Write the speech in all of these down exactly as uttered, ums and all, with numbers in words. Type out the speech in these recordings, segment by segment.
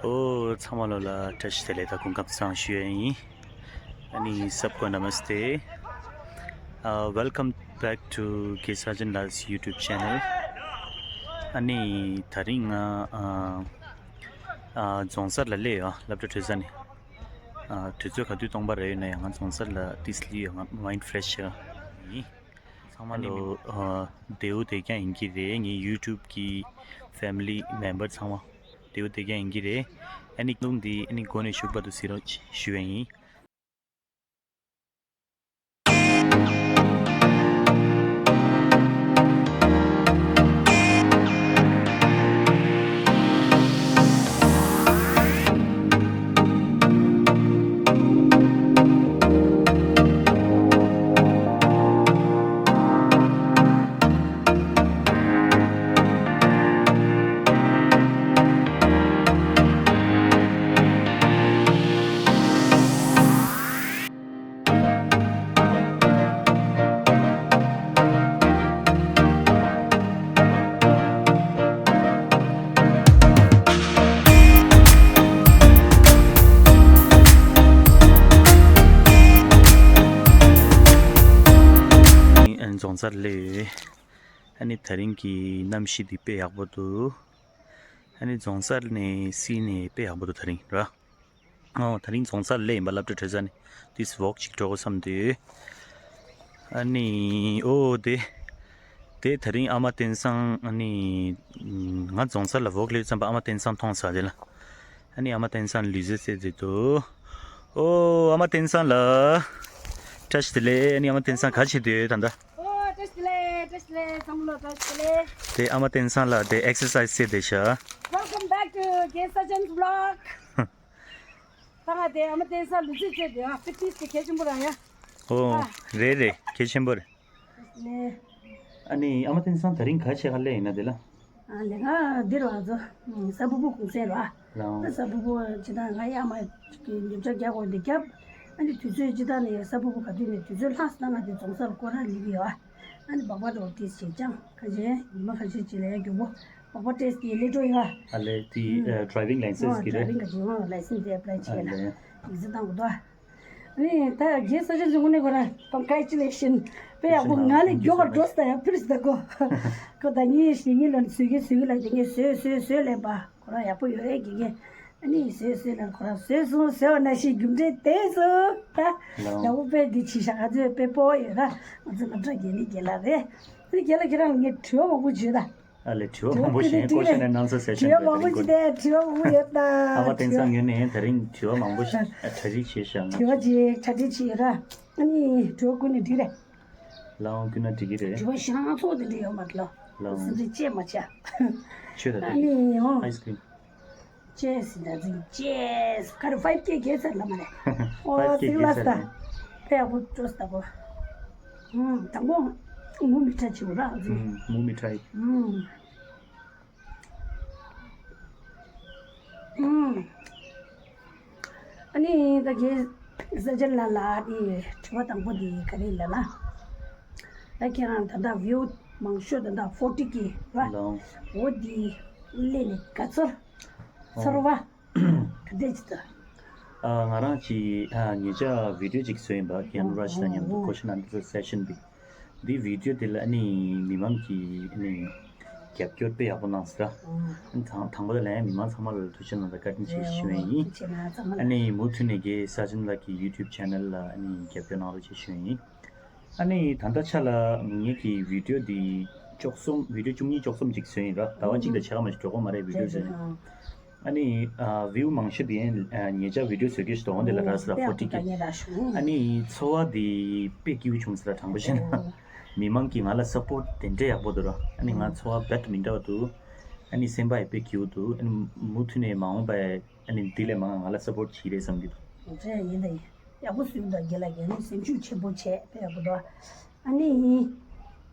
ཨོ། ཚང་མ་ལོ་ལ་བཀྲ་ཤིས་བདེ་ལེགས་དང་སྐུ་ཁམས་བཟང་ཞུ་ཡ་ཡིན། ཨ་ནི་སབ་ཀོ་ནམ་སྟེ། Uh, welcome back to K Sajan Lal's YouTube channel. ཨ་ནི་ད་རིང་ང་ཨ་ཨ་རྫོང་སར་ལ་སླེབས་ཡོད། སློབ་གྲྭ་གྲོལ་ས་ནས། ཨ་དུས་ཚོད་ག་དུས་སྟོང་པ་རེ་ཡོད་ན་ཡང་ང་རྫོང་སར་ལ་ཏིས་སླེབས་ཡོད། ང་མའིན་ཌི་ཕེ་རེ་ཤི་ཡིན། ཚང་མ་ལོ་ཨ་བདེ་པོ་བདེ་རྐྱང་ཡིན་གྱི་རེད། ངའི་ཡུ་ཊུབ་ཀྱི་ཕེ་མི་ལི་མེམ་བར་ཚང་མ་བདེ་པོ་བདེ་རྐྱང་ཡིན་གྱི་རེད། ཨ་ནི་ཀུན་འདི་ཨ་ནི་འགོ་ནས་མཇུག་བར་དུ་གཟིགས་རོགས་ཞུ་ཡ་ཡིན། རྫོང་སར་སླེབས་ཡོད། ཨ་ནི་ད་རིང་གི་གནམ་གཤིས་འདི་དཔེ་ཡག་པོ་འདུག་ཨ་ནི་རྫོང་སར་ནས་བསྲེས་ནས་དཔེ་ཡག་པོ་འདུག་ད་རིང་ར། ཨོ། ད་རིང་རྫོང་སར་སླེབས་ཡིན་པ། སློབ་གྲྭ་གྲོལ་ས་ནས་ཏིས་ཝོག་ཅིག་འགྲོ་དགོས་བསམ་འདུག་ཨ་ནི་ཨོ་དེ། དེ་ད་རིང་ཨ་མ་བསྟན་བཟང་ཨ་ནི་ང་རྫོང་སར་ལ་ཝོག་སླེབས་ཙམ་པ་ཨ་མ་བསྟན་བཟང་མཐོང་ས་དེ་ལ། ཨ་ནི་ཨ་མ་བསྟན་བཟང་ལུས་རྩལ་རྩེད་འདུག་ཨོ། ཨ་མ་བསྟན་བཟང་ལགས། བཀྲ་ཤིས་བདེ་ལེགས། ཨ་ནི་ཨ་མ་བསྟན་བཟང་ག་བྱེད་འདུག་ད་ལྟ། ཨོ། བཀྲ་ཤིས་བདེ་ལེགས། བཀྲ་ཤིས་བདེ་ལེགས། ཚང་མ་ལ་བཀྲ་ཤིས་བདེ་ལེགས། དེ་ཨ་མ་བསྟན་བཟང་ལགས་དེ་ཨེག་སར་སའི་ཛི་རྩེད་བསྡད་ཤག Welcome back to K Sajan's vlog. ད་ང་དེ་ཨ་མ་བསྟན་བཟང་ལུས་རྩལ་རྩེད་དེ་ཨ་ཕི་ཊི་ནེ་སི་དེ་གལ་ཆེན་པོ་རང་ཡ། ཨོ། ཨ། རེད་རེད། གལ་ཆེན་པོ་རེད། ལེ། ཨ་ནི་ཨ་མ་བསྟན་བཟང་ད་རིང་ག་བྱེད་ག་སླེབས་ཡིན་ན་དེ་ལ། ཨ་ལས་ང་འདིར་བ་ཚོ་ས་ཕུ་བུ་གུང་སེང་ར། ལའོ། ས་ཕུ་བུ་ཇི་ལྟར་ང་ཡ་མ་གི་ཉོ་ཆ་རྒྱག་དགོས་འདི་རྒྱབ། ཨ་ནི་དུས་ཚོད་ཇི་ལྟར་ནས་ས་ཕུ་བུ་ག་དུས་ནས་དུས་ཚོད་ལྷག་སོང་ན་ང་དེ་རྫོང་སར་སྐོར་ར་ལི་གི་ཡོད། ཨ་ནི་སྦག་སྦག་འགྲོ་ཏིས་བྱེད་ཅང་ཁ་ཆེ་ཉི་མ་ཁ་ཤས་ཅི་ལས་རྒྱུ་བོ་སྦག་སྦག་ཏེས་ཀྱི་ལེ་འགྲོ་ཡོད། ཨ་ལས་དེ་ཨ་ཌ་རའི་ཝིང་ལའི་སེན་སི་གི་རེད། ཌ་རའི་ཝིང་ག་ཅི་ཡོང་ལའི་སེན་སི་དེ་ཨེབ་ལའི་བྱས་ལ་ཡིག་ཚད་བཏང་དགོས་དོ། ཨ་ནི་ད་རྒན་ས་ཆ་ཅུང་ནས་ཁོ་ར་ཀོང་གྷ་རེ་ཅུ་ལེ་ཤན། དཔེ་ཡག་པོ། ང་ལས་མགྱོགས་པར་འགྲོ་སྟ་ཡ་ཕུལ་སྟ་གོ། ཁོ་ད་ངས་ཞིག་ངས་ལོན་བཟོས་གི་བཟོས་གི་ལ་དེ་ངས་བཟོས་བཟོས་བཟོས་ལན་པ་ཁོ་ར་ཡག་པོ་ཡོད་རེད་དགེ་རྒན། ཨ་ནི་བཟོས་བཟོས་ལན་ཁོ་ར་བཟོས་སོང་བཟོས་པ་ནང་བཞིན་རྒྱུ་འབྲས་དེ་སོང་ད། ལའོ། ཡག་པོ་དཔེ་འདི་བྱས་ཤག་ང་ཚོས་དཔེ་སྤོ་བ་ཡོད་ད། ང་ཚོ་སློབ་གྲྭ་རྒན་ནི་རྒན་ལགས་རེད། ཨ་ནི་རྒན་ལགས་ཁྱེད་རང་ལ་ངས་དྲི་བ་མང་པོ་བྱོས་ད། ཨ་ལས་དྲི་བ་མང་པོ་ཞིག་ཀོ་ཤན་ཨེན་ནན་སར་སེ་ཤན་དྲི་བ་མང་པོ་ཞིག་དེ་དྲི་བ་མང་པོ་ཡོད་ད། ཨ་མ་བསྟན་བཟང་ངོས་ནས་ད་རིང་དྲི་བ་མང་པོ་ཞིག་གྲ་སྒྲིག་བྱས་ཤག་དྲི་བ་ཅིག་གྲ་སྒྲིག་བྱས་ཡོད་ར། ཨ་ནི་དྲི་བ་ཀུན་ནས་འགྲིག་རེད། ལའོ་ཀུན་ན་འགྲིག་གི་རེད། དྲི་བ་ཤ་ཚོགས་དེ་འདྲ་ཡོད་མ་རེད་ལ། ལའོ། སེམས་ཅན་ཅེས་མ་བྱ། ཆོས་ད་ཨ་ནི་ཨོ། ཨའི་སི་ཀྲིམ། ཅེས་ཟིན་ད་ཟིན་ཅེས་ཁ་རུ་ཕའིབ་ཀེ་བརྒལ་ཚར་ལ་མ་རེད། ཨོ་ཕའིབ་ཀེ་ཟིག་ལ་བརྒལ་ཚར་ས་རེད། ཕའི་ཡག་པོ་སྤྲོ་ས་ད་གོ། ཨུམ་དང་པོ་མུ་མི་ཁྲ་ཆེ་བོ་ར་ཨ་ཟིན། ཨུམ་མུ་མི་ཁྲ་ཡི། ཨུམ། ཨུམ། ཨ་ནི་ད་གའི་ས་ཆ་ལ་ལ་དེ་དྲི་བ་དང་པོ་དེ་ག་རེ་ལ་ལ། ད་ཁྱེད་རང་ད་ལྟ་བིའུ་མང་ཤོས་ད་ལྟ་ཕོར་ཊི་ཀེ་ར། ལའོ། འོ་དེ་སླེབས་ནས་ག་ཚོད་ཚོར་བ་ག་འདྲས་ཅིག་ད། ཨ་ང་རང་གི་ཨ་ཉེ་ཆར་བི་ཌིའོ་ཅིག་བཟོས་ཡིན་པ། རྒན་རཱཇ་དང་མཉམ་དུ་ཨོ། ཀོ་ཤན་ཨན་སར་སེ་ཤན་པའི། འདི་བི་ཌིའོ་དེ་ལ་ཨ་ནི་མི་མང་གིས་ཨ་ནི་རྒྱབ་སྐྱོར་དཔེ་ཡག་པོ་གནང་ཟེར། ཨ་ནི་དང་དང་པོ་དེ་ལ་ཡང་མི་མང་ཚང་མ་ལ་ཐུགས་རྗེ་གནང་དང་བཀའ་དྲིན་ཆེ་ཞུ་ཡ་ཡིན། ཨ་ནི་མུ་མཐུད་ནས་རྒན་ས་ཆེན་ལགས་ཀྱི་ཡུ་ཊུབ་ཆེ་ནལ་ལ་ཨ་ནི་རྒྱབ་སྐྱོར་གནང་རོགས་ཞེས་ཞུ་ཡ་ཡིན། ཨ་ནི་ད་ལྟ་ཆ་ལ་ངེད་ཀྱི་བི་ཌིའོ་འདི་བཅུ་གསུམ་བི་ཌིའོ་བཅུ་གཉིས་བཅུ་གསུམ་ཅིག་བཟོས་ཡིན་ར། ཟླ་བ་གཅིག་དང་ཕྱེད་ཀ་མ་ཞིག་འགྲོ་གི་མ་རེད་བི་ཌིའོ་བཟོས་ནས། ཨ་ནི་ཨ་བིའུ་མང་ཤོས་དེ་ཡང་ཨ་ཉེ་ཆར་བི་ཌིའོ་བཟོ་རྒྱུ་ཞིག་འདུག་འོ་འདི་ལ་རག་སོང་ལ་ཕོར་ཊི་ཀེ། ཨ་ནི་ཚོར་བ་དེ་དཔེ་སྐྱིད་པོ་བྱུང་ཟེར་ལ། དྲང་པོ་བཤད་ན་མི་མང་གིས་ང་ལ་སབ་པོར་ཊི་དེ་འདྲ་ཡག་པོ་འདུག་ར། ཨ་ནི་ང་ཚོར་བ་རྦད་དེ་མི་འདྲ་བ་འདུག་ཨ་ནི་སེམས་པ་ཡང་དཔེ་སྐྱིད་པོ་འདུག་ཨ་ནི་མུ་མཐུད་ནས་མ་འོངས་པ་ཡང་ཨ་ནི་འདི་ལས་མང་ང་ལ་སབ་པོར་ཊི་བྱེད་ཀྱི་རེད་བསམ་གྱི་འདུག་རེད་ཡིན་ད་ཡིན། ཡག་པོ་བཟོས་འདུག་རྒན་ལགས་ཀྱིས་ནི་སེམས་ཤུགས་ཆེན་པོ་བྱས་དཔེ་ཡག་པོ་འདུག་ཨ་ནི་ཡིན།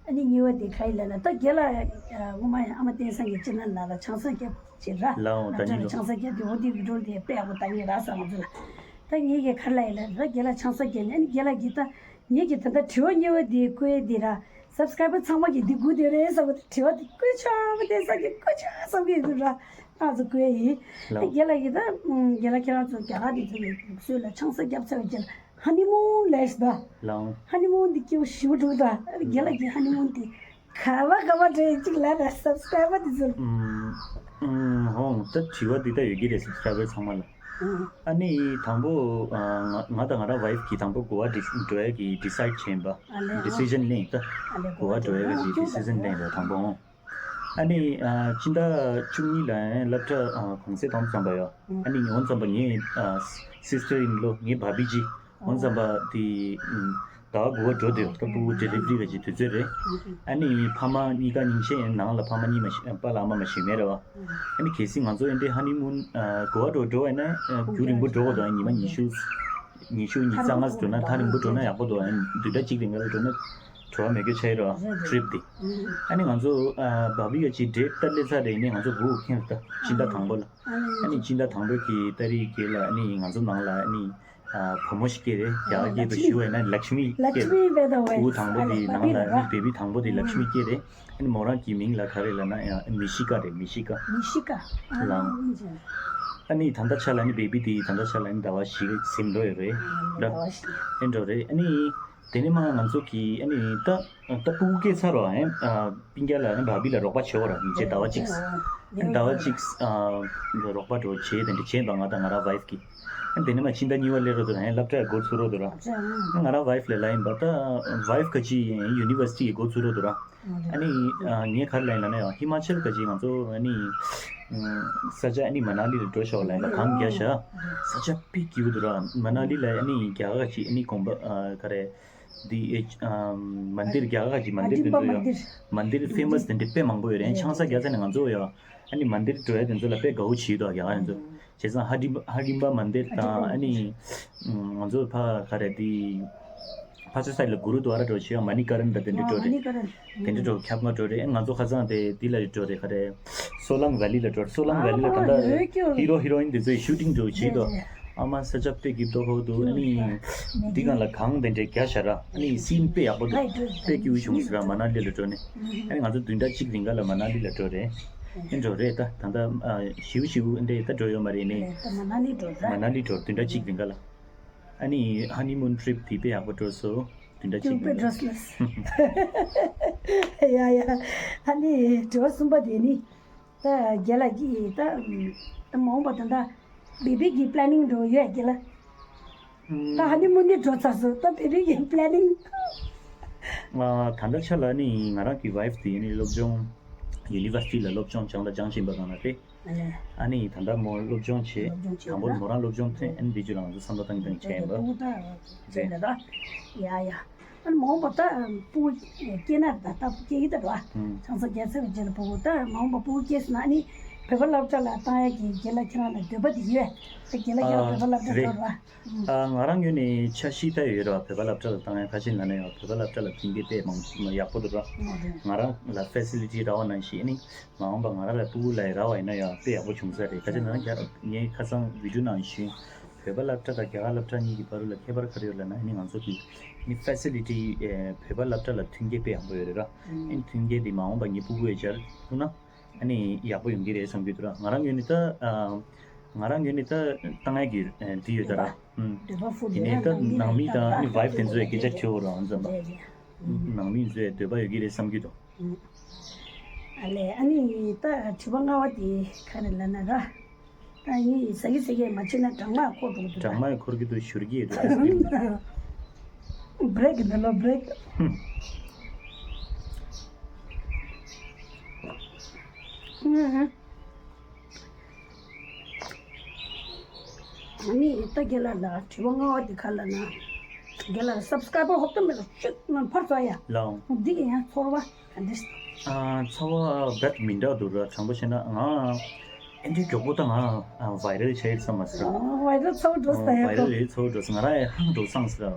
ཨ་ནི་གཉིས་པ་དེ་ག་ཡིན་ལབ་ན་ད་རྒན་ལགས་ཨ་སྔོན་མ་ཡང་ཨ་མ་བསྟན་བཟང་གི་ཅེ་ནལ་ནང་ལ་ཆང་ས་རྒྱབ་བྱེད་ར། ལའོ་ད་ལྟ་ཉིན་ལ་ཆང་ས་རྒྱབ་དེ་འོ་དེ་བི་ཌིའོ་དེ་དཔེ་ཡག་པོ་ད་ངས་རག་ས་མ་ཚོད་ལ། ད་ངས་གི་ག་ལ་ཡིན་ལབ་ན་རྒན་ལགས་ཆང་ས་རྒྱབ་ནས་ཨ་ནི་རྒན་ལགས་ཀྱིས་ད་ངས་ཀྱི་ད་ལྟ་དྲི་བ་གཉིས་པ་དེ་བཀོད་དེ་ར། སབ་སི་ཀ་རའི་བར་ཚང་མ་གིས་འདི་སྒུག་བསྡད་རེད་བསམ་པ་དེ་དྲི་བ་དེ་བཀོད་ཆོག་པ་དེ་ས་གི་བཀོད་ཆོག་བསམ་གི་འདུག་ར། ང་ཚོ་བཀོད་ཡིན། ལགས། རྒན་ལགས་ཀྱིས་ད་རྒན་ལགས་ཁྱེད་རང་ཚོ་རྒྱ་གར་དེ་ཚོ་ལ་ལུགས་སྲོལ་ལ་ཆང་ས་བརྒྱབ་ཚར་བའི་རྗེས་ལ་ཧ་ནི་མུན་ལས་ད། ལགས། ཧ་ནི་མུན་འདི་སྐྱིད་པོ་ཞེ་པོ་འདུག་ད། རྒན་ལགས་ཀྱིས་ཧ་ནི་མུན་དེ་ག་བ་ག་བ་འགྲོ་ཡིན་གཅིག་ལབ་ན་སབ་སི་ཀ་རའི་བར་དེ་ཚོ་ལ། ཨུམ། ཨུམ། ཧོང་ད་དྲི་བ་འདི་ད་ཡོད་ཀྱི་རེད་སབ་སི་ཀ་རའི་བར་ཚང་མ་ལ། ཨ་ནི་དང་པོ་ང་ང་དང་ང་རང་ཝའི་ཕི་གིས་དང་པོ་གོ་བ་འགྲོ་ཡ་གི་ཌི་སའིཌ་བྱས་པ། ཌི་སི་ཤན་ལེན་ད། གོ་བ་འགྲོ་ཡ་གི་ཌི་སི་ཤན་ལེན་རེད་དང་པོ། ཨ་ནི་སྤྱི་ཟླ་བཅུ་གཉིས་ལ་སློབ་གྲྭ་གུང་སེང་གཏོང་ཙམ་པ་ཡོད། ཨ་ནི་ཉོན་ཙམ་པ་ངའི་སིས་ཊར་ཨིན་ལོ་ངའི་བྷ་བྷི་ཅིག་འོན་ཙམ་པ་དེ་ད་གོ་བ་འགྲོ་དེ་ད་ཕྲུ་གུ་ཌེ་ལི་བྷ་རི་གི་དུས་ཚོད་རེད། ཨ་ནི་ཕ་མ་གཉིས་ཀ་ཉིན་ཤས་ནང་ལ་ཕ་མ་གཉིས་མ་ཤི་པཱ་ལགས་ཨ་མ་མ་ཤི་མེད་རེད་བ། ཨ་ནི་གལ་སྲིད་ང་ཚོ་ཨེ་འདྲའི་ཧ་ནི་མུན་གོ་བ་འགྲོ་འགྲོ་བ་ཡིན་ན་རྒྱུན་རིང་པོ་འགྲོ་དགོས་དང་ཉི་མ་ཉི་ཤུ་ཉི་ཤུ་ཉི་ཤུ་རྩ་ལྔ་འགྲོ་ན་ཐག་རིང་པོ་འགྲོ་ན་ཡག་པོ་འདུག་ཨ་ནི་བདུན་ཕྲག་གཅིག་རིང་ག་ལ་འགྲོ་ན་བྲོ་བ་མེད་རྒྱུ་ཆགས་ཡོད་རེད་བ་ཊི་རིབ་དེ། ཨ་ནི་ང་ཚོ་བྷ་བྷི་ཡ་ཅིག་ཌེ་ཊི་ད་སླེབས་ཚར་རེད་ནི་ང་ཚོ་སྒུག་མཁན་རེད་ད་སྤྱི་ཟླ་དང་པོ་ལ། ཨ་ནི་སྤྱི་ཟླ་དང་པོ་གི་ཏ་རིག་བརྒྱད་ལ་ཨ་ནི་ང་ཚོ་ནང་ལ་ཨ་ནི་ཨ་བུ་མོ་ཞིག་སྐྱེས་རེད། རྒྱ་གར་སྐད་དུ་ཞུ་བ་ཡིན་ན་ལཀྵ་མི་སྐྱེས་རེད། ལཀྵ་མི་བྷེ་ད་ཝེ། ཕྲུ་གུ་དང་པོ་དེ་ནང་ལ་ཨ་ནི་བྷེ་བྷི་དང་པོ་དེ་ལཀྵ་མི་སྐྱེས་རེད། ཨ་ནི་མོ་རང་གི་མིང་ལ་ག་རེ་ལབ་ན་ཡང་མི་ཤི་ཀ་རེད། མི་ཤི་ཀ། མི་ཤི་ཀ། ལའང་། ཨ་ནི་ད་ལྟ་ཆ་ལ་ཨ་ནི་བྷེ་བྷི་དེ་ད་ལྟ་ཆ་ལ་ཨ་ནི་ཟླ་བ་བཞི་ཟིན་འགྲོ་ཡོད་རེད། ཟླ་བ་བཞི། ཨེ་འགྲོ་རེད། ཨ་ནི་དེ་ནས་མ་ང་ཚོ་གི་ཨ་ནི་ད་ད་ཕྲུ་གུ་སྐྱེས་ཚར་བ་ཨེ་ཨ་སྤུན་ཀྱག་ལ་ཨ་ནི་བྷ་བྷི་ལ་རོགས་པ་བྱེད་བ་ར་ཉིན་བྱེད་ཟླ་བ་གཅིག་ཨ་ཟླ་བ་གཅིག་ཨ་རོགས་པ་འགྲོ་བྱེད་དེ་འདྲ་བྱེད་པ་ང་དང་ང་རང་ཝའི་ཕི་གི། ཨ་དེ་ནས་མ་ཕྱི་ཟླ་གཉིས་པ་སླེབས་རོགས་འདུག་ར་ཨེ་སློབ་གྲྭ་འགོ་ཚུགས་རོགས་འདུག་ར། ང་རང་ཝའི་ཕི་ལ་ལབ་ཡིན་པ་ད་ཝའི་ཕི་ག་ཅི་ཡིན་ཡུ་ནི་ཝར་སི་ཊི་འགོ་ཚུགས་རོགས་འདུག་ར། ཨ་ནི་ཨ་ངས་ག་རེ་ལབ་ཡིན་ལབ་ན་ཡང་ཧི་མ་ཅལ་ག་ཅིག་ང་ཚོ་ཨ་ནི་ས་ཆ་ཨ་ནི་མ་ན་ལི་ལ་འགྲོ་ཤོག་ལབ་ཡིན་པ་གངས་རྒྱག་ཤག་ས་ཆ་དཔེ་སྐྱིད་པོ་འདུག་ར། མ་ན་ལི་ལ་ཨ་ནི་རྒྱ་གར་ག་ཅིག་ཨ་ནི་དགོན་པ་ཨ་ག་རེ་འདི་ཨེ་ཨ་མན་དིར་རྒྱ་གར་ག་ཅིག་མན་དིར་དེ་ཚོ་ཡོད། མན་དིར་ཕེ་མ་སི་དེ་འདྲ་དཔེ་མང་པོ་ཡོད་རེད། ཆང་ས་རྒྱག་ས་ནས་ང་ཚོ་ཡོད་ཨ་ནི་མན་དིར་འགྲོ་ཡ་དེ་ཚོ་ལ་དཔེ་དགའ་བོ་བྱེད་འདུག་རྒྱ་གར་དེ་ཚོ། བྱས་ཙང་ཧ་ཌི་ཧ་ཌིམ་པ་མན་དིར་དང་ཨ་ནི་ང་ཚོ་ཕ་ག་རེ་དེ་ཕ་ཚོ་སའི་ལ་གུ་རུ་དུ་ཨ་ར་འགྲོ་བྱེད་ཡང་མ་ནི་ཀ་རན་ད་དེ་འདྲ་འགྲོ་རེད། དེ་འདྲ་འགྲོ་ཁྱབ་མ་འགྲོ་རེད། ཨེ་ང་ཚོ་ཁ་སང་དེ་དེ་ལ་འགྲོ་རེད། ག་རེ་སོ་ལང་ཝེ་ལི་ལ་འགྲོ་རེད། སོ་ལང་ཝེ་ལི་ལ་ད་ལྟ་ཧི་རོ་ཧི་རོ་ཡིན་དེ་ཚོའི་ཤུ་ཊིང་འགྲོ་བྱེད་དོ། ཨ་མ་ས་ཆ་དཔེ་སྐྱིད་པོ་ཧོ་འདུག་ཨ་ནི་འདི་གང་ལ་གངས་དེ་འདྲ་རྒྱག་ཤག་ར། ཨ་ནི་སིན་དཔེ་ཡག་པོ་འདུག་དཔེ་སྐྱིད་པོ་བྱུང་ཟེར་ར་མ་ན་ལི་ལ་འགྲོ་ནས། ཨ་ནི་ང་ཚོ་བདུན་ཕྲག་གཅིག་རིང་ག་ལ་མ་ན་ལི་ལ་འགྲོ་རེད། ཨེ་འགྲོ་རེད་ད་ད་ལྟ་ཨ་ཞིའུ་ཞིའུ་ཨེ་འདྲས་ད་འགྲོ་ཡོད་མ་རེད་ནི། ད་མ་ན་ལི་འགྲོ་ད། མ་ན་ལི་འགྲོ་བདུན་ཕྲག་གཅིག་རིང་ག་ལ། ཨ་ནི་ཧ་ནི་མུན་ཊི་རིབ་དེ་དཔེ་ཡག་པོ་འགྲོ་སོང་། བདུན་ཕྲག་གཅིག་རིང་ག་ལ། ཡ་ཡ། ཨ་ནི་དྲི་བ་གསུམ་པ་དེ་ནི། ད་རྒན་ལགས་ཀྱིས་ད་ད་མ་འོངས་པ་ད་ད་བེ་བི་གི་པི་ལེ་ནིང་འགྲོ་ཡོད་རྒན་ལགས། ད་ཧ་ནི་མུན་ནི་འགྲོ་ཚར་སོང་། ད་བེ་བི་གི་པི་ལེ་ནིང་། ང་ད་ལྟ་ཆ་ལ་ནི་ང་རང་གི་ཝའི་ཕི་དེ་ནི་སློབ་སྦྱོང་ཡུ་ནི་ཝར་སི་ཊི་ལ་སློབ་སྦྱོང་སྦྱང་དང་སྦྱང་བཞིན་པ་གང་ལ་རེད། ཨ་ནི་ད་ལྟ་མོ་སློབ་སྦྱོང་བྱེད། སློབ་སྦྱོང་བྱེད་དང་པོ་ན་མོ་རང་སློབ་སྦྱོང་ཐོན་ཨ་ནི་དེ་རྗེས་ལ་ང་ཚོ་བསམ་བློ་བཏང་བཏང་བྱས་ཡིན་པ། ཨོ་ད་རེད། ད་ཡ་ཡ། ཨ་ནི་མ་འོངས་པ་ད་ཕྲུ་གུ་སྐྱེས་ན་ད་ད་སྐྱེ་གི་ད་རེད་བ། ཆང་ས་རྒྱག་ཚར་བའི་རྗེས་ལ་ཕྲུ་གུ་ད་མ་འོངས་པ་ཕྲུ་གུ་སྐྱེས་སོང་ན་ཨ་ནི་བོད་པ་སློབ་གྲྭ་ལ་བཏང་ཡ་གི་རྒན་ལགས་ཁྱེད་རང་ལ་འདོད་པ་དེ་ཡོད། ད་རྒན་ལགས་ཁྱེད་རང་བོད་པ་སློབ་གྲྭ་འགྲོ་རེད་བ། ཨ་ང་རང་ངོས་ནས་འཆར་གཞི་ད་ཡོད་རེད་བ། བོད་པ་སློབ་གྲྭ་ལ་བཏང་ཡ་ཁ་ཆེ་ན་ནས་ཡང་བོད་པ་སློབ་གྲྭ་ལ་མཐུན་རྐྱེན་དཔེ་མང་མ་ཡག་པོ་འདུག་ར། ང་རང་ལ་ཕེ་སི་ལི་ཊི་རག་པ་ནང་བཞིན་ཨ་ནི་མ་འོངས་པ་ང་རང་ལ་ཕྲུ་གུ་ལ་ཡི་རག་པ་ཡིན་ན་ཡང་དཔེ་ཡག་པོ་བྱུང་ས་རེད། ཁ་ཆེ་ན་ནས་ཡང་ངས་ཁ་སང་བི་ཌི་ཡོ་ནང་བཞིན་བོད་པ་སློབ་གྲྭ་དང་རྒྱ་གར་སློབ་གྲྭ་གཉིས་ཀྱི་བར་ལ་ཁྱད་པར་ག་རེ་ཡོད་ལབ་ན་ཨ་ནི་ང་ཚོ་གི་ཨ་ནི་ཕེ་སི་ལི་ཊི་བོད་པ་སློབ་གྲྭ་ལ་མཐུན་རྐྱེན་དཔེ་ཡག་པོ་ཡོད་རེད་ར། ཨ་ནི་མཐུན་རྐྱེན་དེ་མ་འོངས་པ་ངའི་ཕྲུ་གུ་ཡི་སྦྱར་ཐུབ་ན། ཨ་ནི་ཡག་པོ་ཡོང་གི་རེད་བསམ་གྱི་འདུག་ར། ང་རང་ངོས་ནས་ད་ཨ་ང་རང་ངོས་ནས་ད་བཏང་ཡག་གི་ཨ་འདི་ཡོད་ད་ར། ཨུམ། འདོད་པ་ཧྥུ་ཡིན་ནའི་ད་ནང་མི་དང་ཨ་ནི་ཝའི་ཕི་དེ་ཚོས་སྐད་ཆ་དྲི་འོ་རང་ཙམ་པ། ནང་མི་ཚོས་འདོད་པ་ཡོད་ཀྱི་རེད་བསམ་གྱི་འདུག་ཨ་ལས་ཨ་ནི་ད་དྲི་བ་ལྔ་པ་དེ་ག་རེ་ལབ་ན་ར། ད་ངས་ཟ་གི་ཟ་གི་མ་བྱས་ན་སྦྲང་མ་འཁོར་འགྲོ་གི་འདུག་ད། སྦྲང་མ་འཁོར་གྱི་འདུག་ཞུར་གྱི་འདུག་ཨ་ནི། བྷི་རེག་འདི་ལོ་བྷི་རེག་ཨུམ། ཨ་ནི་ད་རྒན་ལགས་ལ་དྲི་བ་ལྔ་པ་འདི་ག་ལབ་ན། རྒན་ལགས་སབ་སི་ཀ་རའི་བར་ཧོབ་ཏེ་མེད་ལ་ཤུགས་ནང་ཕར་ཚུར་ཡ། ལའང་འདི་གི་ཡང་ཚོར་བ་ག་འདྲ་ཞིག་ཨ་ཚོར་བ་རྦད་མི་འདྲ་འདུག་ར། དྲང་པོ་བཤད་ན་ང་ཨེ་འདྲའི་མགྱོགས་པོ་ད་ང་ཝའི་རལ་ཆགས་ཡོད་ས་མ་ཟད། ཨ་ཝའི་རལ་ཚ་བོ་འགྲོ་ས་ཡ། ཝའི་རལ་ལས་ཚ་བོ་འགྲོ་ས་ང་རང་ཡང་ཧང་འགྲོ་སང་ཟེར།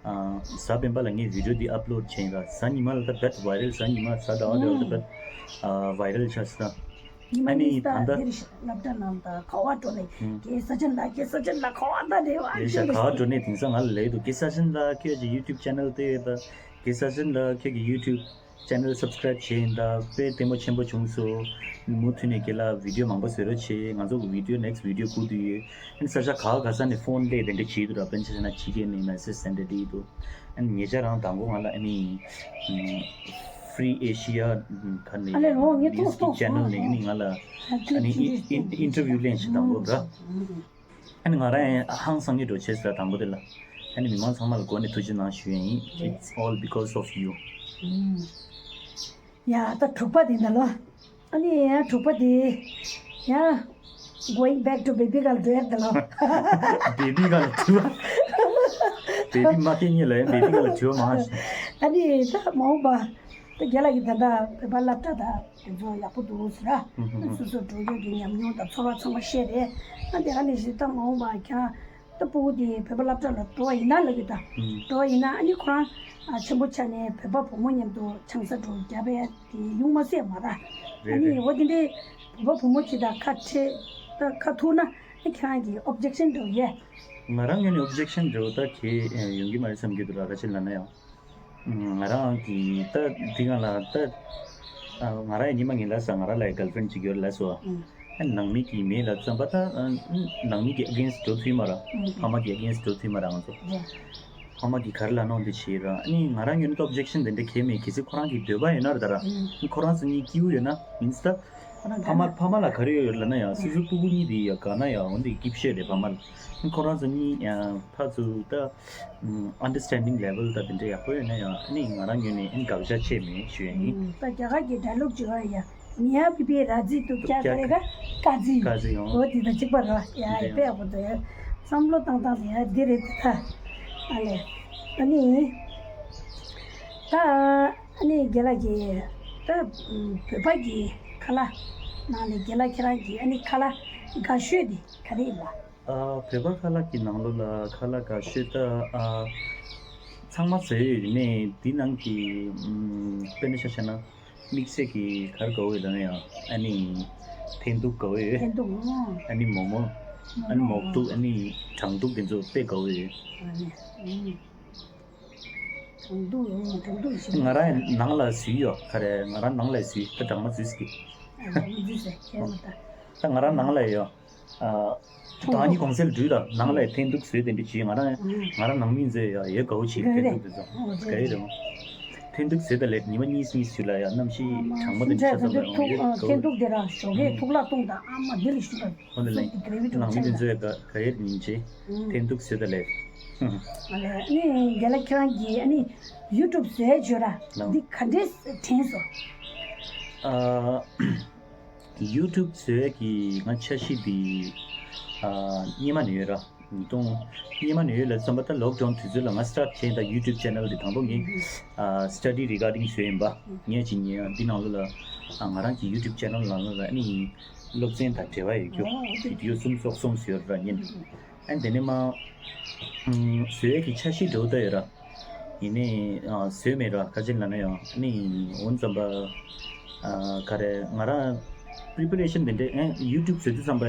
ཨ་གཟའ་སྤེན་པ་ལ་ངས་བི་ཌི་ཡོ་འདི་ཨབ་ལོཌ་བྱས་ཡིན་ར། གཟའ་ཉི་མ་ལ་ད་རྦད་ཝའི་རལ། གཟའ་ཉི་མ་གཟའ་ཟླ་བ་དེ་ལ་ད་རྦད་ཨ་ཝའི་རལ་ཆགས་སོང་། ཉི་མ་ཨ་ནི་གཉིས་ད་ད་ལྟ་འདིར་སློབ་གྲྭ་ནང་ད་ག་བ་འགྲོ་ནས་ཨུམ། རྒན་ས་ཆེན་ལགས། རྒན་ས་ཆེན་ལགས་ག་བ་ད་རེད་བ། ལས་ཤ་ག་བ་འགྲོ་ནས་དེང་སང་ང་ལ་ལས་འདུག་རྒན་ས་ཆེན་ལགས་ཁྱོད་ཀྱི་ཡུ་ཊུབ་ཆེ་ནལ་དེ་ད་ གེ་སར་ཅན་ལགས། ཁྱེད་ཀྱི་YouTube channel subscribe བྱས་ཡིན་ད། དཔེ་ལྟད་མོ་ཆེན་པོ་བྱུང་སོང་། མུ་མཐུད་ནས་རྒན་ལགས་video མང་པོ་བཟོ་རོགས་བྱེད། ང་ཚོ་གི་video next video སྒུག་བསྡད་ཡོད། ཨ་ནི་ས་ཆ་ག་ག་ས་ནས་phone སླེབས་དེ་འདྲ་བྱེད་འདུག་ར། དཔེར་ན་ཆ་བཞག་ན་ཕྱི་རྒྱལ་ནས་message send བསྡད་ཡོད་འདུག་ཨ་ནི་ཉེ་ཆར་རང་དང་པོ་ང་ལ་ཨ་ནི་Free Asia ག་ནས། ཨ་ལས་ལོ་ངས་ཐུག་news ཐུག་channel ནས་ཨ་ནི་ང་ལ་ཨ་ནི་interview ལེན་ཞིག་དང་པོ་ར། ཨ་ནི་ང་རང་ཡང་ཧང་སང་གི་འགྲོ་བྱས་ཟེར་དང་པོ་དེ་ལ། ཨ་ནི་མི་མང་ཚང་མ་ལ་སྒོ་ནས་ཐུགས་རྗེ་གནང་ཞུ་ཡ་ཡིན། It's all because of you. ཡ་ད་དྲུག་པ་དེ་འདྲ་ལོ། ཨ་ནི་ཡ་དྲུག་པ་དེ་ཡ་going back to baby girl འགྲོ་ཡ་ད་ལོ། baby girl དྲི་བ། baby མ་སྐྱེས་ཉིན་ལ་ཡང་baby girl དྲི་བ་མང་ཞིག་ཨ་ནི་ད་མ་འོངས་པ་ད་རྒན་ལགས་ཀྱིས་ད་ལྟ་བོད་པ་སློབ་གྲྭ་དང་། དེ་ཚོ་ཡག་པོ་འདུག་ཟེར་ར། ཧུམ་ཧུམ་ཧུམ། སོ་སོ་འགྲོ་ཡོད་ཀྱི་ཉམས་མྱོང་དང་ཚོར་བ་ཚང་མ་བཤད་རེད། ཨ་དེ་ག་ནས་ཞིག་ད་མ་འོངས་པ་ཁྱེད་རང་ད་སྤུ་གུ་དེ་བོད་པ་སློབ་གྲྭ་ལ་འགྲོ་བ་ཡིན་ན་ལབ་ཀྱི་ད། ཧུམ། འགྲོ་བ་ཡིན་ན་ཨ་ནི་ཁོ་རང་ཨ་ཆེན་པོ་ཆགས་ནས་བོད་པ་བུ་མོ་མཉམ་དུ་ཆང་ས་འགྲོ་རྒྱབ་པའི་དེ་ཡོང་མ་སྲིད་མ་ར། རེད་ཨ་ནི་རེད། འོ་དེ་འདྲའི་བོད་པ་བུ་མོ་ཅིག་དང་ཁ་བྲལ་ད་ཁ་ཐུག་ན་ཨ་ཁྱེད་རང་གི་objection འདྲ་བོ་ཡོད། ང་རང་ངོས་ནས་objection འདྲ་བོ་ད་གས་ཡོང་གི་མ་རེད་བསམ་གྱི་འདུག་ར། ག་ཅི་ལབ་ན་ཡང་། ང་རང་གིས་ད་འདི་སྒང་ལ་ད་ང་རང་ཡང་ཉི་མ་ངན་ལ་ས་ང་རང་ལ་girlfriend ཅིག་ཡོད་ལབ་སོང་། ཨ་ནང་མི་གིས་མེད་ལབ་ཙམ་པ་ད་ནང་མི་གི་against འགྲོ་ཐུབ་མ་ར། ཕ་མ་གི་against འགྲོ་ཐུབ་མ་ར་ང་ཚོ། ཕ་མ་གིས་ག་རེ་ལབ་ན་འོ་འདི་བྱེད་ར། ཨ་ནི་ང་རང་ངོས་ནས་objection དེ་འདྲ་གང་ཡང་མེད། གལ་སྲིད་ཁོ་རང་གི་འདོད་པ་ཡོད་ན་ར་ད་ར། ཁོ་རང་ཚོ་གཉིས་སྐྱིད་པོ་ཡོད་ན་means ད། ཕ་མ་ཕ་མ་ལ་ག་རེ་ཡོད་ལབ་ན་ཡང་སོ་སོའི་སྤུ་གུ་གཉིས་དེ་ཡ་ག་ན་ཡ་འོ་འདི་སྐྱིད་པོ་བཤད་རེད་ཕ་མ་ལ། ཨ་ཁོ་རང་ཚོ་གཉིས་ཡང་ཕར་ཚུར་ད་understanding level ད་དེ་འདྲ་ཡག་པོ་ཡོད་ན་ཡང་ཨ་ནི་ང་རང་ངོས་ནས་ཨ་ནི་དགག་བྱ་བྱས་མེད་ཞུ་ཡ་ཡིན། ད་རྒྱ་གར་གྱི་dialogue ཅིག་ཡོད་ཡ། མིའ་བི་པའི་ར་ཛི་ཏུ་ཀྱ་ཀ་རེ་ག་ཀ་ཛི། ཀ་ཛི་ཡོང་། འོ་དེ་ད་གཅིག་པ་ར་ཡ་དེ་ཡང་དཔེ་ཡག་པོ་འདུག་ཡ། བསམ་བློ་བཏང་སྟངས་དེ་ཡ་འདི་རེད་དེ་ད། ཨ་ལས། ཨ་ནི། ད། ཨ་ནི་རྒན་ལགས་ཀྱིས་ད་བོད་པ་གི་ཁ་ལག་ནང་ནས་རྒན་ལགས་ཁྱེད་རང་གི་ཨ་ནི་ཁ་ལག་དགའ་ཤོས་དེ་ག་རེ་ཡིན་པ། ཨ་བོད་པ་ཁ་ལག་གི་ནང་ལོགས་ལ་ཁ་ལག་དགའ་ཤོས་ད་ཨ་ཚང་མ་བཟོས་ཡོད་རེད་ནས་འདི་ནང་གི་ཨམ་དཔེར་ན་ཆ་བཞག་ན་དམིགས་བསལ་གྱི་ག་རེ་དགའ་བོ་ཡོད་ལབ་ན་ཡང་ཨ་ནི་འཐེན་ཐུག་དགའ་བོ་ཡོད། འཐེན་ཐུག་ཨོ། ཨ་ནི་མོག་མོག་ཨ་ནི་མོག་ཐུག་ཨ་ནི་སྦྲང་ཐུག་དེ་ཚོ་དཔེ་དགའ་བོ་ཡོད། ཨ་ནི་ཨུམ། སྦྲང་ཐུག་ཡོང་སྦྲང་ཐུག་ཞིག་ང་རང་ནང་ལ་བཟོས་ཡོད་ག་རེ། ང་རང་ནང་ལ་བཟོས་ད་སྦྲང་མ་བཟོས་ཀྱི། ཨ་ནི་བཟོས་ཟེར་ཁྱེད་མ་ད། ད་ང་རང་ནང་ལ་ཡོད། ཨ་ད་ཨ་ནི་གོང་གསལ་འགྲུལ་ད་ནང་ལ་འཐེན་ཐུག་བཟོས་དེ་འདྲ་བྱས་ང་རང་ང་རང་ནང་མི་ཚོས་ཡ་ཡོད་དགའ་བོ་བྱས་འཐེན་ཐུག་དེ་ཚོ་ག་ཡོད་རེད། འཐེན་ཐུག་བཟོས་ད་ལས་ཉི་མ་གཉིས་གཉིས་ཞིག་ལ་ཡ་གནམ་གཤིས་གྲང་མོ་དེ་འདྲ་ཆགས་ཙམ་ལ་ཡོད་དགའ་བོ་འཐེན་ཐུག་དེ་ར་ཞོགས་ཀས་ཐུག་ལ་བཏུང་དང་ཨ་མ་དེ་ལ་ཞུ་དང་། ཧོ་ལེ་ལེ། སུབ་ཀྱི་gravy ནང་མི་དེ་ཚོས་ག་ག་ཡེར་ཉིན་བྱེད། ཨུམ། འཐེན་ཐུག་བཟོས་ད་ལས། ཨ་ལས་ཨ་ནི་རྒན་ལགས་ཁྱེད་རང་གིས་ཨ་ནི་YouTube བཟོས་བརྗོད་ར་ལགས། འདི་ག་འདྲས་དྲན་སོང་། ཨ་YouTube བཟོས་ཀྱི་ང་འཆར་གཞི་འདི་ཨ་སྔོན་མ་ནས་ཡོད་ར། ཉིས་སྟོང་སྔོན་མ་ནས་ཡོད་ལ་བསམ་པ་ད་lockdown དུས་ཚོད་ལ་ང་start བྱས་ད་YouTube channel འདི་དང་པོ་ངས་ཨ་study regarding བཟོས་ཡིན་པ། ངས་ཅིག་ཉན་ཡང་འདི་ནང་ལོགས་ལ་ཨ་ང་རང་གི་YouTube channel ནང་ལོགས་ལ་ཨ་ནི་སློབ་ཚན་དང་འབྲེལ་བ་ཡོད་རྒྱུ་ཨོ་video གསུམ་སོགས་གསུམ་བཟོས་ཡོད་ར་ཉིན། ཨ་ནི་དེ་ནས་མ་ཨམ་བཟོས་ཀྱི་འཆར་གཞི་འདྲ་བོ་ད་ཡོད་ར། ཡིན་ནའི་ཨ་བཟོས་མེད་ར། ག་ཅི་ལབ་ན་ཡང་ཨ་ནི་འོ་ཙམ་པ་ཨ་ག་རེ་ང་རང་preparation དེ་འདྲས་ཨ་YouTube བཟོས་དུས་ཙམ་པ་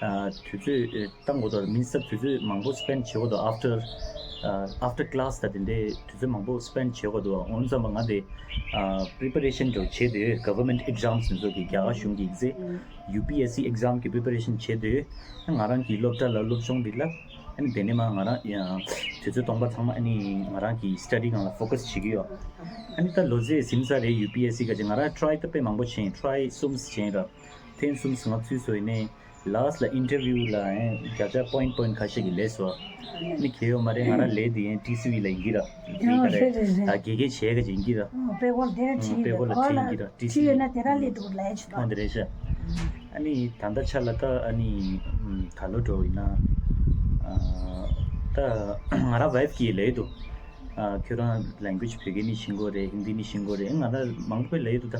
ཨ་དུས་ཚོད་བཏང་དགོས་དོ་means ད་དུས་ཚོད་མང་པོ་spend བྱེད་དགོས་དོ་after ཨ་after class ད་དེ་འདྲས་དུས་ཚོད་མང་པོ་spend བྱེད་དགོས་དོ། འོ་ཙམ་པ་ང་དེ་ཨ་preparation འདྲ་བོ་བྱས་དུས་government exams ཚོ་གི་རྒྱ་གར་གཞུང་གི་ཚེ་UPSC exam གི་preparation བྱས་དུས་ང་རང་གི་སློབ་གྲྭ་ལ་སློབ་སྦྱོང་འདི་ལ་ཨ་ནི་དེ་ནས་མ་ང་རང་ཡང་དུས་ཚོད་སྟོང་པ་ཚང་མ་ཨ་ནི་ང་རང་གི་study སྒང་ལ་focus བྱེད་ཀྱི་ཡོད། ཨ་ནི་ད་ལོ་ཙཱའི་ཟིན་ས་རེད། UPSC ག་ཅིག་ང་རང་try ད་དཔེ་མང་པོ་བྱས་try གསུམ་བྱས་ར། ཐེངས་གསུམ་ང་ཚུད་སོང་ཡིན་ནའི་last ལ་interview ལ་ཨ་བརྒྱ་ཆ་point point ཁ་ཤས་ཀྱི་ལས་སོ། ཨ་ནི་གལ་ཡོད་མ་རེད། ང་རང་ལས་འདི་ཡང་TCV ལ་ཡིན་གྱི་ར། འདི་ག་རེད་ད་དགེ་རྒན་བྱས་ག་ཅིག་ཡིན་གྱི་ར། དཔེ་ཧོལ་དེར་ཁྲིད་དཔེ་ཧོལ་ལ་ཁྲིད་ཡིན་གྱི་ར། ཁྲིད་ཡོད་ན་དེ་རང་ལས་འགྲོ་ལས་ཆུ་ཨོ་འདི་རེད་ཤག་ཨ་ནི་ད་ལྟ་ཆ་ལ་ད་ཨ་ནི་ད་ལོ་འགྲོ་ཡིན་ན་ད་ང་རང་wife གིས་ལས་འདུག་ཁྱོད་རང་language བོད་སྐད་ནི་ཤེས་དགོས་རེད། ཧིན་དི་ནི་ཤེས་དགོས་རེད། ང་རང་མང་པོ་ལས་འདུག་ད་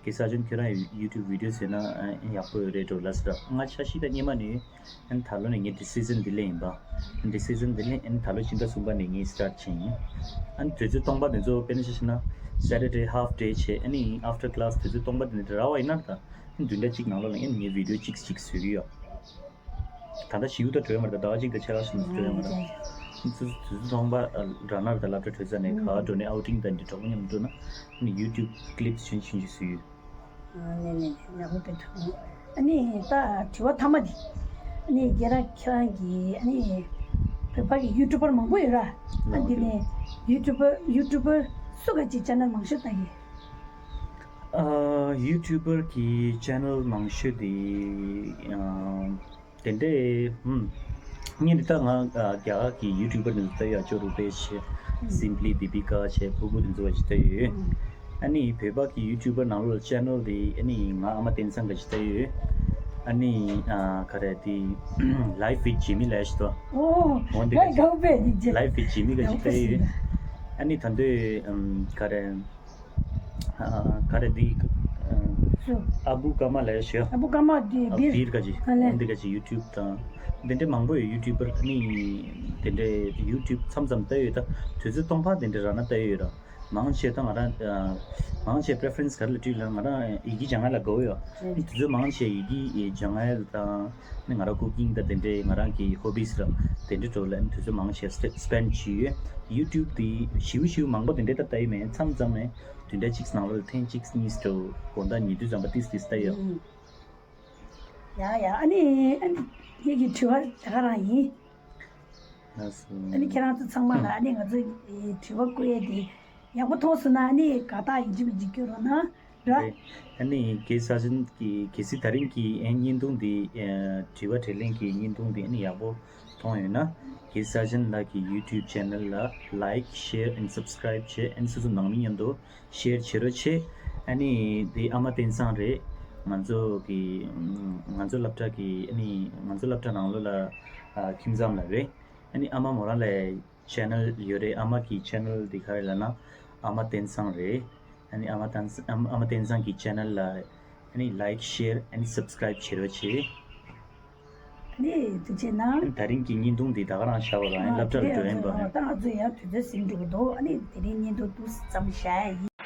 གེ་སར་ཅན་ཁྱོད་རང་YouTube video བཟོས་ན་ཡག་པོ་ཡོད་རེད་འགྲོ་ལབ་ཟེར། ང་འཆར་གཞི་ད་སྔོན་མ་ནས་ཨ་ནི་ད་ལོ་ནས་ངའི་decision འདི་ལེན་ཡིན་པ། decision འདི་ལེན་ཨ་ནི་ད་ལོ་ཕྱི་ཟླ་གསུམ་པ་ནས་ངས་start བྱས་ཡིན། ཨ་ནི་དུས་ཚོད་སྟོང་པ་འདི་ཚོ་དཔེར་ན་ཆ་བཞག་ན་Saturday half day བྱས་ཨ་ནི་after class དུས་ཚོད་སྟོང་པ་འདི་འདྲ་རག་པ་ཡིན་ན་ད་ཨ་ནི་བདུན་ཕྲག་གཅིག་ནང་ལོགས་ལ་ཨ་ནི་ངས་video གཅིག་གཅིག་བཟོ་གི་ཡོད། ད་ལྟ་ཞེ་པོ་ད་འགྲོ་ཡོད་མ་རེད། ད་ཟླ་བ་གཅིག་དང་ཕྱེད་ཀ་ཙམ་འགྲོ་ཡོད་མ་རེད། ཚོ་དུས་ཚོད་ཐོང་པ་ར་ནར་དང་སློབ་གྲྭ་གྲོལ་ཚར་ནས་ག་བ་འགྲོ་ནས་ཨའུ་ཊིང་དང་འདི་གྲོགས་པོ་མཉམ་དུ་འགྲོ་ན་ནི་ཡུ་ཊུབ་ཀི་ལིབ་ཆུང་ཆུང་ཞིག་བཟོས་ཡོད། ཨ་ནི་ནི་ཡག་པོ་དཔེ་ཐུབ། ཨ་ནི་ད་དྲི་བ་མཐའ་མ་འདི། ཨ་ནི་རྒན་ལགས་ཁྱེད་རང་གི་ཨ་ནི་བོད་པ་གི་ཡུ་ཊུབ་པར་མང་པོ་ཡོད་ར། ཨ་འདི་ནས་ཡུ་ཊུབ་པར་ཡུ་ཊུབ་པར་སུ་ག་ཅིག་ཅེ་ནལ་མང་ཤོས་ལྟ་གི། ཨ་ཡུ་ཊུབ་པར་གི་ཅེ་ནལ་མང་ཤོས་དེ་ཨ། དེ་འདྲའི་ཧུམ། ངས་འདི་ལྟར་ང་ཨ་རྒྱ་གར་གྱི་ཡུ་ཊུབ་པར་འདི་ཚོ་ལྟ་ཡོད། ཨ་ཅོ་རུ་པེ་ཤི། སིམ་པི་ལི་དི་པི་ཀ་བྱས། ཕུར་བུ་དེ་ཚོ་བ་ཞིག་ལྟ་ཡོད། ཨ་ནི་བོད་པ་གི་ཡུ་ཊུབ་པར་ནང་ལོགས་ལ་ཅེ་ནལ་དེ་ཨ་ནི་ང་ཨ་མ་བསྟན་སང་ག་ཞིག་ལྟ་ཡོད། ཨ་ནི་ཨ་ག་རེ་དེ་Life with Jimmy ལབ་ཞིག་འདུག་ཨོ། འོ་འདི་ག་ཞིག་Life with Jimmy ག་ཞིག་ལྟ་ཡོད། ཨ་ནི་ད་འདོད་ཨམ་ག་རེ། ཨ་ག་རེ་འདི། ཨ་སུ། ཨ་བུ་ཀརྨ་ལབ་ཤག་ཨ་བུ་ཀརྨ་འདི་ཨ་བིར། བིར་ག་ཅིག་ཨ་ལེ། འདི་ག་ཅིག་ཡུ་ཊུབ་དང་། འདི་འདྲའི་མང་པོ་ཡོད། ཡུ་ཊུབ་པར་ནི་འདི་འདྲའི་ཡུ་ཊུབ་མཚམས་མཚམས་ལྟ་ཡོད། ད་དུས་ཚོད་སྟོང་པ་འདི་འདྲ་རག་ན་ལྟ་ཡོད་ར། མང་ཆེ་ད་ང་རང་ཨ་མང་ཆེ་པི་རེ་ཕེ་རེན་སི་ག་རེ་ལ་བྲིས་ལ་ང་རང་ཡི་གེ་སྦྱང་ཡ་ལ་དགའ་བོ་ཡོད། ཨ་ནི་དུས་ཚོད་མང་ཆེ་ཡི་གེ་སྦྱང་ཡ་དང་ནི་ང་རང་ཀུ་ཀིང་དང་དེ་འདྲའི་ང་རང་གི་ཧོ་བིས་ར་དེ་འདྲའི་ཐོག་ལ་ནི་དུས་ཚོད་མང་ཆེ་སི་པེན་ཌི་བྱས་ཡོད། ཡུ་ཊུབ་དེ་ཞེ་པོ་ཞེ་པོ་མང་པོ་དེ་འདྲའི་ད་ལྟ་ཡི་མེད། མཚམས་མཚམས་ནས། དུས་འདྲ་གཅིག་ནང་ལོགས་ལ་ཐེངས་གཅིག་གཉིས་དུ་དགོང་དག་ཉལ་དུས་ཙམ་པ་ཏིས་ཏིས་ལྟ་ཡོད། ཨུམ། ཡ་ཡ། ཨ་ནི་ཨ་ནི་ངེད་ཀྱི་དྲི་བ་ད་ག་རང་ཡིན། ལགས་སོ། ཨ་ནི་ཁྱེད་རང་ཚོ་ཚང་མ་ལ་ཨ་ནི་ང་ཚོའི་དྲི་བ་བཀོད་ཡས་དེ་ཡག་པོ་མཐོང་སོང་ན་ཨ་ནི་དགའ་རྟགས་ཡིན་གཅིག་མིན་གཅིག་སྐྱོན་རོགས་གནང་ར། རེད། ཨ་ནི་གེ་སར་ཆེན་གྱི་གལ་སྲིད་ད་རིང་གི་ཨེ་བརྙན་ཐུང་འདི་ཨ་དྲི་བ་དྲིས་ལན་གྱི་བརྙན་ཐུང་འདི་ཨ་ནི་ཡག་པོ་མཐོང་ཡོད་ན། གེ་སར་ཆེན་ལགས་ཀྱི་ཡུ་ཊུབ་ཅེ་ནལ་ལ་ལའིཀ་ཤེར་ཨེན་སབ་སི་ཀ་རེབ་བྱས། ཨ་ནི་སོ་སོ་ནང་མི་མཉམ་དུ་ཤེར་བྱེད་རོགས་བྱེད། ཨ་ནི་དེ་ཨ་མ་བསྟན་སང་རེད། ང་ཚོ་གི་ང་ཚོ་སློབ་གྲྭ་གི་ཨ་ནི་ང་ཚོ་སློབ་གྲྭ་ནང་ལོགས་ལ་ཨ་ཁྱིམ་ཚང་ལ་རེད། ཨ་ནི་ཨ་མ་མོ་རང་ལ་ཅེ་ནལ་ཡོད་རེད། ཨ་མ་གི་ཅེ་ནལ་དེ་ག་རེ་ལབ་ན་ཨ་མ་བསྟན་སང་རེད། ཨ་ནི་ཨ་མ་བསྟན་ཨ་མ་ཨ་མ་བསྟན་སང་གི་ཅེ་ནལ་ལ་ཨ་ནི་ལའིཀ་ཤེར་ཨ་ནི་སབ་སི་ཀ་རེབ་བྱེད་རོགས་བྱེད། ཨ་ནི་ཐུགས་རྗེ་གནང་། ཨ་ནི་ད་རིང་གི་བརྙན་ཐུང་འདི་ད་ག་རང་བཞག་པ་རང་ཨ་སློབ་གྲྭ་ལ་འགྲོ་ཡིན་པ། ད་ང་ཚོ་ཡང་དུས་ཚོད་ཟིན་འགྲོ་གི་འདུག་ཨ་ནི་དེ་རིང་བརྙན་ཐུང་འདི་ཙམ་བཞག་ཡ་ཡིན།